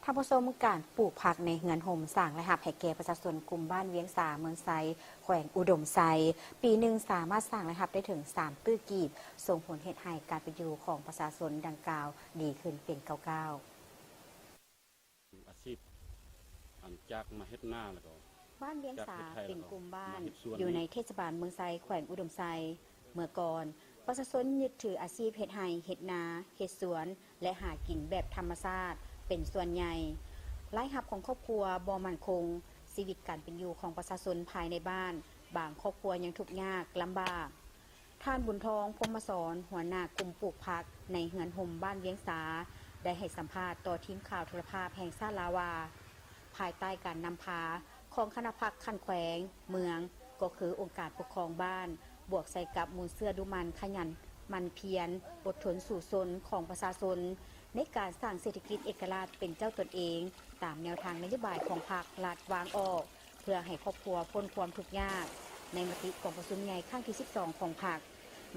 ທ່ານຜູ້ຊົມ, ການປູກຜັກໃນເຮືອນໂຮມສ້າງລາຍຮັບໃຫ້ແກ່ປະຊາຊົນກຸ່ມບ້ານວຽງສາ, ເມືອງໄຊ, ແຂວງອຸດົມໄຊ, ປີໜຶ່ງສາມາດສ້າງລາຍຮັບໄດ້ເຖິງສາມຕື້ກີບ, ສົ່ງຜົນເຮັດໃຫ້ການເປັນຢູ່ຂອງປະຊາຊົນດັ່ງກ່າວດີຂຶ້ນເປັນກ້າວໆ. ອາຊີບ ອັນຈາກມາເຮັດນາແລ້ວກໍ ບ້ານວຽງສາເປັນກຸ່ມບ້ານຢູ່ໃນເທດສະບານເມືອງໄຊ ແຂວງອຸດົມໄຊ. ເມື່ອກ່ອນ ປະຊາຊົນຍຶດຖືອາຊີບເຮັດໄຮ່, ເຮັດນາ, ເຮັດສວນ ແລະ ຫາກິນແບບທຳມະຊາດເປັນສ່ວນໃຫຍ່. ລາຍຮັບຂອງຄອບຄົວບໍ່ໝັ້ນຄົງ, ຊີວິດການເປັນຢູ່ຂອງປະຊາຊົນພາຍໃນບ້ານ ບາງຄອບຄົວຍັງທຸກຍາກລຳບາກ. ທ່ານ ບຸນທອງ ພົມມະສອນ ຫົວໜ້າກຸ່ມປູກຜັກໃນເຮືອນໂຮມບ້ານວຽງສາ ໄດ້ໃຫ້ສຳພາດຕໍ່ທີມຂ່າວໂທລະພາບແຫ່ງຊາດລາວວ່າ, ພາຍໃຕ້ການນຳພາຂອງຄະນະພັກຂັ້ນແຂວງ, ເມືອງ, ກໍຄືອົງການປົກຄອງບ້ານ, ບວກໃສ່ກັບມູນເຊື້ອດຸໝັ່ນ, ຂະຫຍັນໝັ່ນພຽນ, ອົດທົນສູ້ຊົນຂອງປະຊາຊົນ ໃນການສ້າງເສດຖະກິດເອກະລາດເປັນເຈົ້າຕົນເອງ ຕາມແນວທາງນະໂຍບາຍຂອງພັກລັດວາງອອກ ເພື່ອໃຫ້ຄອບຄົວພົ້ນຄວາມທຸກຍາກ. ໃນມະຕິກອງປະຊຸມໃຫຍ່ຄັ້ງທີສິບສອງຂອງພັກ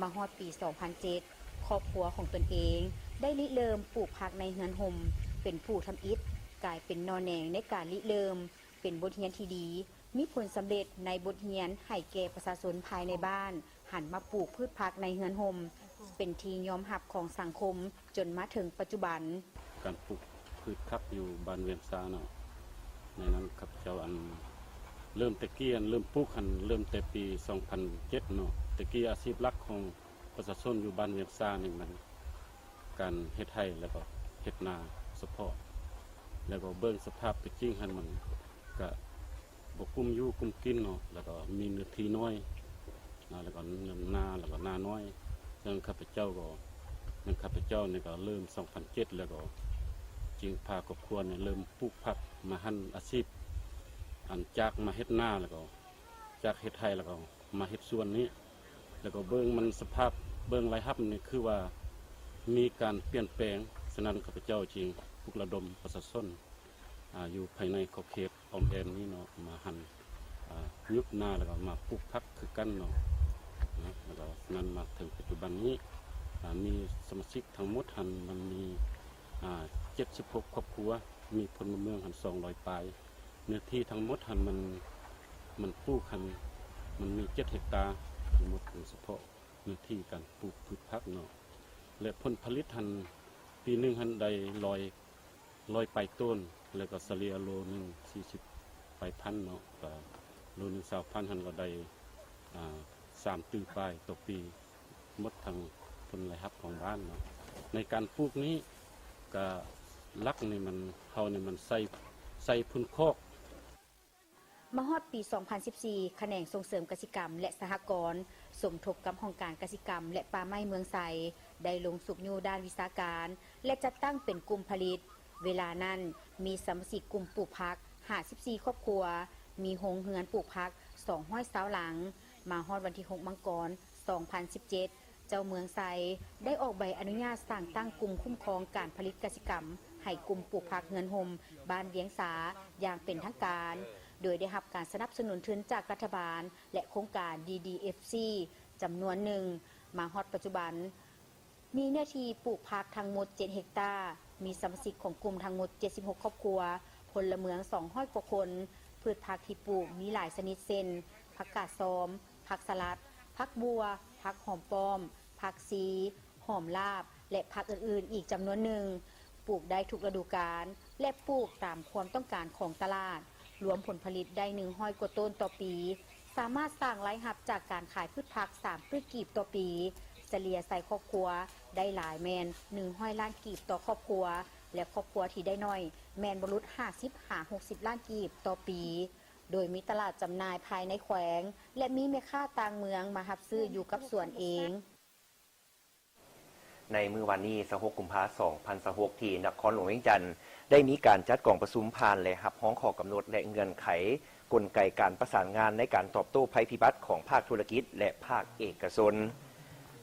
ມາຮອດປີສອງພັນເຈັດ ຄອບຄົວຂອງຕົນເອງໄດ້ລິເລີ່ມປູກຜັກໃນເຮືອນຮົ່ມ, ເປັນຜູ້ທຳອິດ, ກາຍເປັນໜໍ່ແໜງໃນການລິເລີ່ມ, ເປັນບົດຮຽນທີ່ດີ, ມີຜົນສຳເລັດໃນບົດຮຽນໃຫ້ແກ່ປະຊາຊົນພາຍໃນບ້ານ ຫັນມາປູກພືດຜັກໃນເຮືອນຮົ່ມ ເປັນທີ່ຍອມຮັບຂອງສັງຄົມຈົນມາເຖິງປັດຈຸບັນ. ການປູກພືດຜັກຢູ່ບ້ານວຽງສາເນາະ, ໃນນັ້ນຂ້າພະເຈົ້າ ອັນ ເລີ່ມແຕ່ກີ້ ອັນເລີ່ມປູກຫັ້ນ ເລີ່ມແຕ່ປີສອງພັນເຈັດເນາະ. ແຕ່ກີ້ອາຊີບຫຼັກຂອງປະຊາຊົນຢູ່ບ້ານວຽງສານີ້ ມັນການເຮັດໄຮ່ ແລ້ວກໍເຮັດນາສະເພາະ, ແລ້ວກໍເບິ່ງສະພາບຕົວຈິງຫັ້ນ ມັນກະ ບໍ່ກຸ້ມຢູ່ກຸ້ມກິນເນາະ, ແລ້ວກໍມີເນື້ອທີ່ນ້ອຍນະ, ແລ້ວກໍນາ ແລ້ວກໍນານ້ອຍ. ເຊິ່ງຂ້າພະເຈົ້າກໍ ເຊິ່ງຂ້າພະເຈົ້ານີ້ກໍເລີ່ມສອງພັນເຈັດ ແລ້ວກໍຈຶ່ງພາຄອບຄົວນີ້ເລີ່ມປູກຜັກ ມາຫັນອາຊີບ ອັນຈາກມາເຮັດນາ ແລ້ວກໍຈາກເຮັດໄຮ່ ແລ້ວກໍມາເຮັດສວນນີ້ ແລ້ວກໍເບິ່ງມັນສະພາບ ເບິ່ງລາຍຮັບນີ້ຄືວ່າມີການປ່ຽນແປງ. ສະນັ້ນຂ້າພະເຈົ້າຈຶ່ງປຸກລະດົມປະຊາຊົນ ອາ ຢູ່ພາຍໃນຂອບເຂດອ້ອມແອ້ມນີ້ເນາະ ມາຫັນ ອາ ຢຸດນາ ແລ້ວກໍມາປູກຜັກຄືກັນເນາະ ນະ. ແລ້ວກໍນັ້ນມາເຖິງປັດຈຸບັນນີ້ ອາ ມີສະມາຊິກທັງໝົດຫັ້ນ ມັນມີ ອາ ເຈັດສິບຫົກຄອບຄົວ, ມີພົນລະເມືອງຫັ້ນສອງຮ້ອຍປາຍ. ເນື້ອທີ່ທັງໝົດຫັ້ນ ມັນ ມັນປູກຫັ້ນ ມັນມີເຈັດເຮັກຕາທັງໝົດ, ສະເພາະເນື້ອທີ່ການປູກພືດຜັກເນາະ. ແລະ ຜົນຜະລິດຫັ້ນ ປີໜຶ່ງຫັ້ນໄດ້ຮ້ອຍ ຮ້ອຍປາຍໂຕນ, ແລ້ວກໍສະເລ່ຍໂລໜຶ່ງສີ່ສິບປາຍພັນເນາະ, ກໍໂລໜຶ່ງຊາວພັນຫັ້ນກໍໄດ້ ອາ ສາມຕື້ປາຍຕໍ່ປີ, ໝົດທັງຜົນລາຍຮັບຂອງບ້ານເນາະ. ໃນການປູກນີ້ ກະຫຼັກນີ້ມັນ ເຮົານີ້ມັນໃສ່ ໃສ່ຝຸ່ນຄອກ. ມາຮອດປີສອງພັນສິບສີ່ ຂະແໜງສົ່ງເສີມກະສິກຳ ແລະ ສະຫະກອນ ສົມທົບກັບຫ້ອງການກະສິກຳ ແລະ ປ່າໄມ້ເມືອງໄຊ ໄດ້ລົງຊຸກຍູ້ດ້ານວິຊາການ ແລະ ຈັດຕັ້ງເປັນກຸ່ມຜະລິດ. ເວລານັ້ນ ມີສະມາຊິກກຸ່ມປູກຜັກຫ້າສິບສີ່ຄອບຄົວ, ມີໂຮງເຮືອນປູກຜັກສອງຮ້ອຍຊາວຫຼັງ. ມາຮອດວັນທີຫົກ ມັງກອນ ສອງພັນສິບເຈັດ ເຈົ້າເມືອງໄຊ ໄດ້ອອກໃບອະນຸຍາດສ້າງຕັ້ງກຸ່ມຄຸ້ມຄອງການຜະລິດກະສິກຳ ໃຫ້ກຸ່ມປູກຜັກເຮືອນຮົ່ມບ້ານວຽງສາຢ່າງເປັນທາງການ, ໂດຍໄດ້ຮັບການສະໜັບສະໜູນທຶນຈາກລັດຖະບານ ແລະ ໂຄງການ ດີດີເອັຟຊີ ຈຳນວນໜຶ່ງ. ມາຮອດປັດຈຸບັນ ມີເນື້ອທີ່ປູກຜັກທັງໝົດເຈັດເຮັກຕາ, ມີສະມາຊິກຂອງກຸ່ມທັງໝົດເຈັດສິບຫົກຄອບຄົວ, ພົນລະເມືອງສອງຮ້ອຍກວ່າຄົນ. ພືດຜັກທີ່ປູກມີຫຼາຍຊະນິດເຊັ່ນ ຜັກກາດຊອມ, ຜັກສະຫຼັດ, ຜັກບົ່ວ, ຜັກຫອມປ້ອມ, ຜັກຊີ, ຫອມລາບ ແລະ ຜັກອື່ນໆອີກຈຳນວນໜຶ່ງ. ປູກໄດ້ທຸກລະດູການ ແລະ ປູກຕາມຄວາມຕ້ອງການຂອງຕະຫຼາດ. ລວມຜົນຜະລິດໄດ້ໜຶ່ງຮ້ອຍກວ່າໂຕນຕໍ່ປີ, ສາມາດສ້າງລາຍຮັບຈາກການຂາຍພືດຜັກສາມຕື້ກີບຕໍ່ປີ, ສະເລ່ຍໃສ່ຄອບຄົວໄດ້ຫຼາຍແມ່ນໜຶ່ງຮ້ອຍລ້ານກີບຕໍ່ຄອບຄົວ ແລະ ຄອບຄົວທີ່ໄດ້ໜ້ອຍແມ່ນບໍ່ຫຼຸດຫ້າສິບຫາຫົກສິບລ້ານກີບຕໍ່ປີ, ໂດຍມີຕະຫຼາດຈຳໜ່າຍພາຍໃນແຂວງ ແລະ ມີແມ່ຄ້າຕ່າງເມືອງມາຮັບຊື້ຢູ່ກັບສວນເອງ. ໃນມື້ວານນີ້ ຊາວຫົກ ກຸມພາ ສອງພັນຊາວຫົກ ທີ່ນະຄອນຫຼວງວຽງຈັນ ໄດ້ມີການຈັດກອງປະຊຸມຜ່ານ ແລະ ຮັບຮອງຂໍ້ກຳນົດ ແລະ ເງື່ອນໄຂກົນໄກການປະສານງານໃນການຕອບໂຕ້ໄພພິບັດຂອງພາກທຸລະກິດ ແລະ ພາກເອກະຊົນ.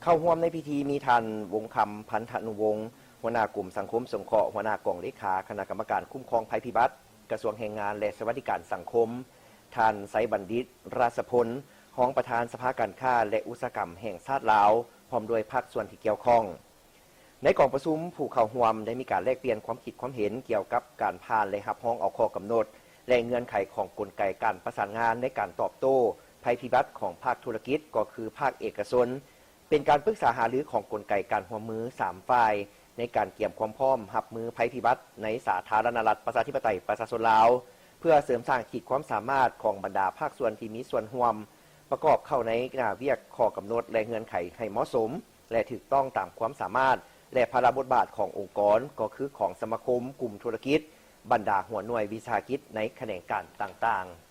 ເຂົ້າຮ່ວມໃນພິທີມີທ່ານ ວົງຄຳ ພັນທະນຸວົງ ຫົວໜ້າກົມສັງຄົມສົງເຄາະ, ຫົວໜ້າກອງເລຂາຄະນະກຳມະການຄຸ້ມຄອງໄພພິບັດ ກະຊວງແຮງງານ ແລະ ສະຫວັດດີການສັງຄົມ, ທ່ານ ໄຊບັນດິດ ຣາຊະພົນ ຮອງປະທານສະພາການຄ້າ ແລະ ອຸດສາຫະກຳແຫ່ງຊາດລາວ ພ້ອມດ້ວຍພາກສ່ວນທີ່ກ່ຽວຂ້ອງ. ໃນກອງປະຊຸມ, ຜູ້ເຂົ້າຮ່ວມໄດ້ມີການແລກປ່ຽນຄວາມຄິດຄວາມເຫັນກ່ຽວກັບການຜ່ານ ແລະ ຮັບຮອງເອົາຂໍ້ກຳນົດ ແລະ ເງື່ອນໄຂຂອງກົນໄກການປະສານງານໃນການຕອບໂຕ້ໄພພິບັດຂອງພາກທຸລະກິດ ກໍຄືພາກເອກະຊົນ, ເປັນການປຶກສາຫາລືຂອງກົນໄກການຮ່ວມມືສາມຝ່າຍ ໃນການກຽມຄວາມພ້ອມຮັບມືໄພພິບັດໃນສາທາລະນະລັດ ປະຊາທິປະໄຕ ປະຊາຊົນລາວ ເພື່ອເສີມສ້າງຂີດຄວາມສາມາດຂອງບັນດາພາກສ່ວນທີ່ມີສ່ວນຮ່ວມ ປະກອບເຂົ້າໃນໜ້າວຽກຂໍ້ກຳນົດ ແລະ ເງື່ອນໄຂໃຫ້ເໝາະສົມ ແລະ ຖືກຕ້ອງຕາມຄວາມສາມາດ ແລະ ພາລະບົດບາດຂອງອົງກອນ, ກໍຄືຂອງສະມາຄົມ, ກຸ່ມທຸລະກິດ, ບັນດາຫົວໜ່ວຍວິສາຫະກິດໃນຂະແໜງການຕ່າງໆ.